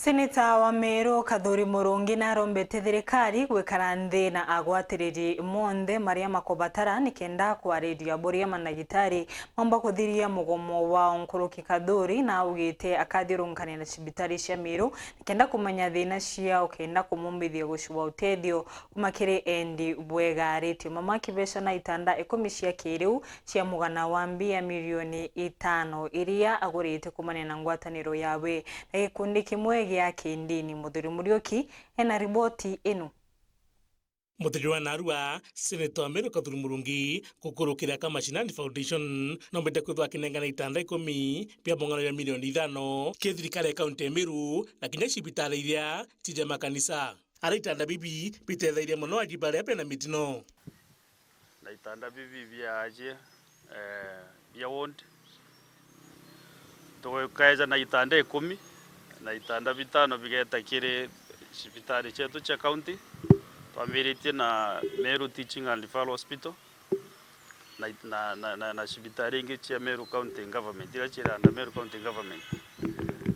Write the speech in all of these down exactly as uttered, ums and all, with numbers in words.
Seneta wa Meru Kathuri Murungi narombete thirikari gwikara nthi na agwatiriri monthe maria makubatara nikenda kwariria buria mandagitari maumba kuthiria mugomo wao. Nkuruki Kathuri naugite akathiurunkania na cibitari cia Meru nikenda kumenya thina ciao kenda kumumbithia gucua utethio kuma kiri endi bwega. Aritio mama kibeca na itanda ikumi cia kiriu cia mugana wa mbia milioni itano iria agurite kumania na ngwataniro yawe na gikundi kimwe gia kindini. Muthuri Muriuki ena riboti ino. Muthuri wa narua, Seneta wa Meru Kathuri Murungi, gukurukira ka Mashinani Foundation, nombete kwithwa akinengana itanda ikumi bia mungano ya milioni ithano ki thirikari ya kaunti ya Meru na kinya cibitari iria ci ja makanisa. Ara itanda bibi bitethairie mono aji baria bena mitino. Na itanda bibi bia aji, eh, bia ward. Tukaeja na itanda ikumi, na itanda bitano bigeta kiri cibitari cietu cia county. Twambiritie na Meru Teaching and Referral Hospital, na, na, na, na, na cibitari ingi cia Meru County Government, iria ciiri under Meru County Government.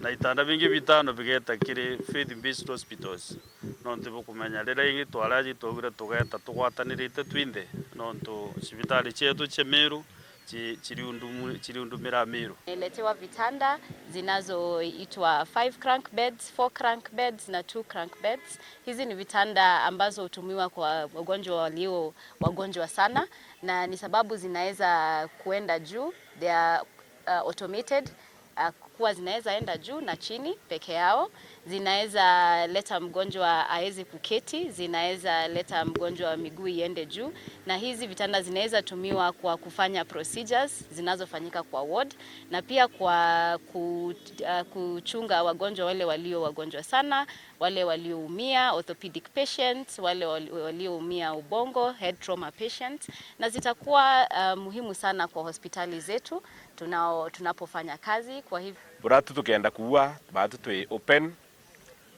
Na itanda bingi bitano bigeta kiri faith based hospitals. Nontu bukumenya, riria ingi twaraji twaugire tugeta tugwatanirite twinthe, nontu cibitari cietu cia Meru ci-, ciriundumu-, ciriundumira Meru. Niletewa vitanda zinazoitwa five crank beds, four crank beds na two crank beds. Hizi ni vitanda ambazo hutumiwa kwa wagonjwa walio wagonjwa sana, na ni sababu zinaweza kuenda juu, they are, uh, automated, uh, kuwa zinaweza enda juu na chini peke yao. Zinaweza leta mgonjwa aweze kuketi, zinaweza leta mgonjwa miguu iende juu, na hizi vitanda zinaweza tumiwa kwa kufanya procedures zinazofanyika kwa ward, na pia kwa ku-, uh, kuchunga wagonjwa wale walio wagonjwa sana, wale walioumia, orthopedic patients, wale wali-, walioumia ubongo, head trauma patients, na zitakuwa, uh, muhimu sana kwa hospitali zetu tunao-, tunapofanya kazi. Kwa hivyo, buratu tukenda kuua, baatu twi open,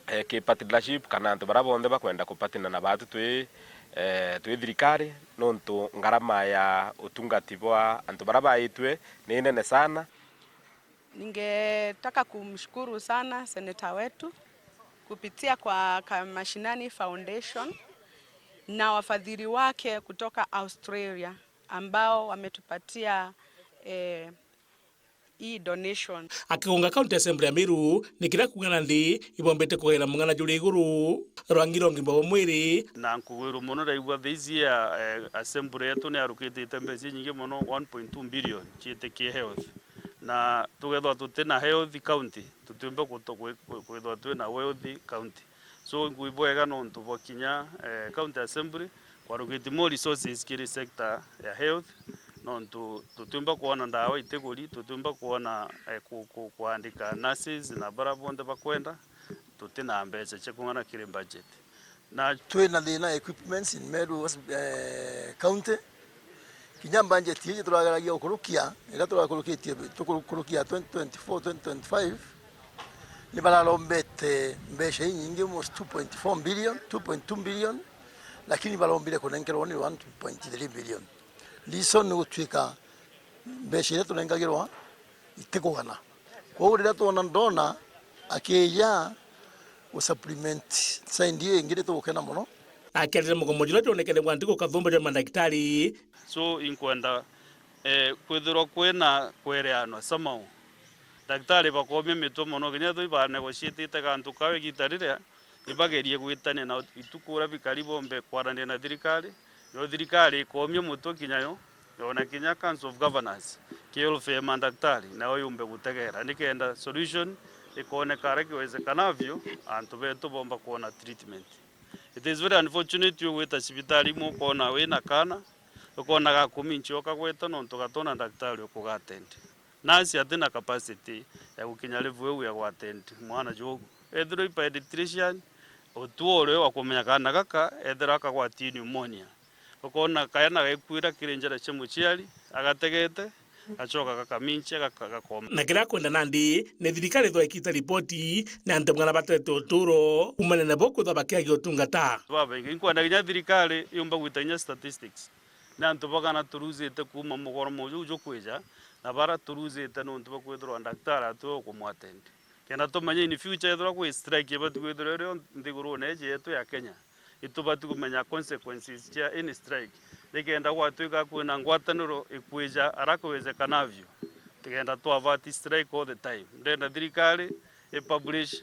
eh, ki partnership kana antu baria bonthe bakwenda kupartner na baatu twi, eh, twi thirikari, nontu ngarama ya utungati bwa antu baria baitwe ni nene sana. Ningetaka kumshukuru sana seneta wetu kupitia kwa Kamashinani Foundation na wafadhili wake kutoka Australia ambao wametupatia, eh, hii donation. Akigonga County Assembly ya Meru, ni kiria kuuga na nthi ibombete kugaira mung'ana juri iguru rwa ngirongi bwa mwiri. Na nkugwirwa mono ndaigua this year, eh, Assembly yetu ni yarukitite mbeca inyingi mono, one point two billion ciitikie health. Na tugethwa tuti na health county, tutiumba kuto-, kwi-, kwi-, kwithwa twina wealthy county. So, ngwi bwega nontu bwa kinya, eh, County Assembly kwarukiti more resources kiri sector ya health, nontu tutiumba kwona ndawa itiguri, tutiumba kwona, eh, ku-, ku-, kwandika nurses na bara bonthe bakwenda, tutina mbeca cia kung'ana kiri budget. Na twina thina ya equipments in Meru, eh, County. Kinya budget iji turageragia gukurukia, iria turakurukitie, tukurukia twenty twenty-four, twenty twenty-five, ni bararombete mbeca inyingi, almost two point four billion, two point two billion, lakini barombire kunenkerwa ni one point three billion. Reason ni gutuika mbeca iria tunengagirwa itikugana. Kwou riria twona ndona akija gu supplement side iyo ingi, ni tugukena mono. Akiarira mugomo juria jwonekete gwa ntuku kathumba jwa mandagitari. So, inkwenda, eh, kwithirwa kwina kwereanwa somehow. Ndagitari bakomia mitwe mono, kinya ethirwa ibanegotiatite gantu kau igita riria, ibagerie gwitania na ituku uria bikari bombe kwaraniria na thirikari, yo thirikari ikomia mutwe kinya yo, yona kinya Council of Governors, ki welfare ya mandagitari, nayo yumbe gutegera, nikenda solution ikoneka aria kiwezekanavyo, antu betu bomba kwona treatment. It is very unfortunate ugwita cibitari imwe ukona wina kana, ukona ga kuminchi ukagweta nontu gatona ndagitari ukuga attend. Nurse atina capacity ya gukinya level iu ya gu attend mwana jugu. Ethirwa i pediatrician, utuo urio wa kumenya kana gaka, ethirwa akagwatia pneumonia. Ukona kayana gaikuira kiri njara cia muciari, agategete, gacoka gakaminchia, gaka-, gakoma. Na kiria akwenda nandi ni thirikari ithwa ikita ripoti ni antu mwana batete uturo kuumania nabo kwithwa bakiagia utungata. Babaingi, inkwenda kinya thirikari yumba gwita kinya statistics. Ni antu bagana turuzite kuuma mugoromo juu jukwija, na bara turuzite nontu bwa kwithirwa ndaktari atiwe ukumwattend. Kenda tumenye in future ethirwa kwi strike ibati kwithirwa irio nthigurune iji yetu ya Kenya, itubati kumenya consequences cia any strike. Nikenda gwatwika kwina ngwataniro ikwija ara kwizekanavyo, tikenda twa avert strike all the time. Ndenda thirikari i publish,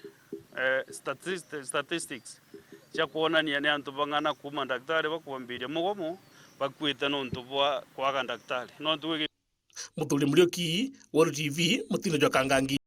eh, statist-, statistics cia kwonania ni antu bang'ana kuuma ndaktari bakwambiria mugomo bakuite nontu bwa kwaga ndaktari. Nontu gwi Muthuri Muriuki, Weru T V, mutino jwa Kangangi.